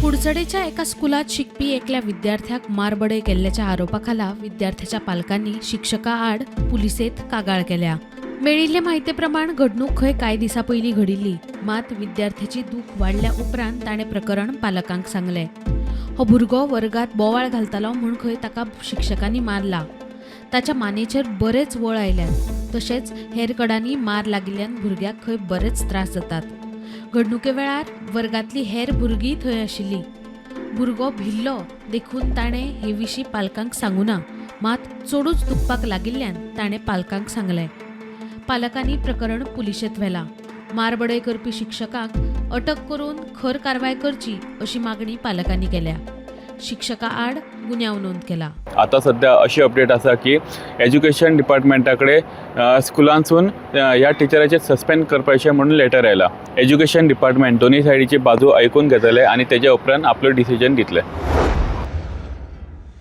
कुडचडेच्या एका स्कुलात शिकपी एकल्या विद्यार्थ्याक मारबडय केल्ल्याच्या आरोपा खाला विद्यार्थ्याच्या पालकांनी शिक्षका आड पुलिसेत कागाळ केल्या. मेळिल्ले म्हायते प्रमाण घडणूक खंय कांय दिसां पयलीं घडिल्ली. मात विद्यार्थ्याची दूख वाडल्या उपरांत ताणें प्रकरण पालकांक सांगलें. हो भुरगो वर्गात बोवाळ घालतालो म्हूण खंय ताका शिक्षकांनी मारला. ताच्या मानेचेर बरेच वळ आयल्यात. तशेंच हेर कडांनी मार लागिल्ल्यान भुरग्याक खंय बरेच त्रास जातात. घडणुके वेळार वर्गांतली हेर भुरगीं थंय आशिल्लीं. भुरगो भिल्लो देखून ताणें हे विशीं पालकांक सांगूना. मात चडूच दुखपाक लागिल्ल्यान ताणें पालकांक सांगलें. पालकांनी प्रकरण पुलिशेंत व्हेलां. मारबडय करपी शिक्षकाक अटक करून खर कारवाय करची अशी मागणी पालकांनी केल्या. शिक्षका आड गुन्यांव नोंद केला. आतां सद्या अशी अपडेट आसा की एज्युकेशन डिपार्टमेंटा कडेन स्कुलांसून ह्या टिचराचेर सस्पेंड करपाचें म्हणून लेटर आयला. एज्युकेशन डिपार्टमेंट दोनूय सायडीची बाजू आयकून घेतले आनी तेज्या उपरांत आपलो डिसिजन दितले.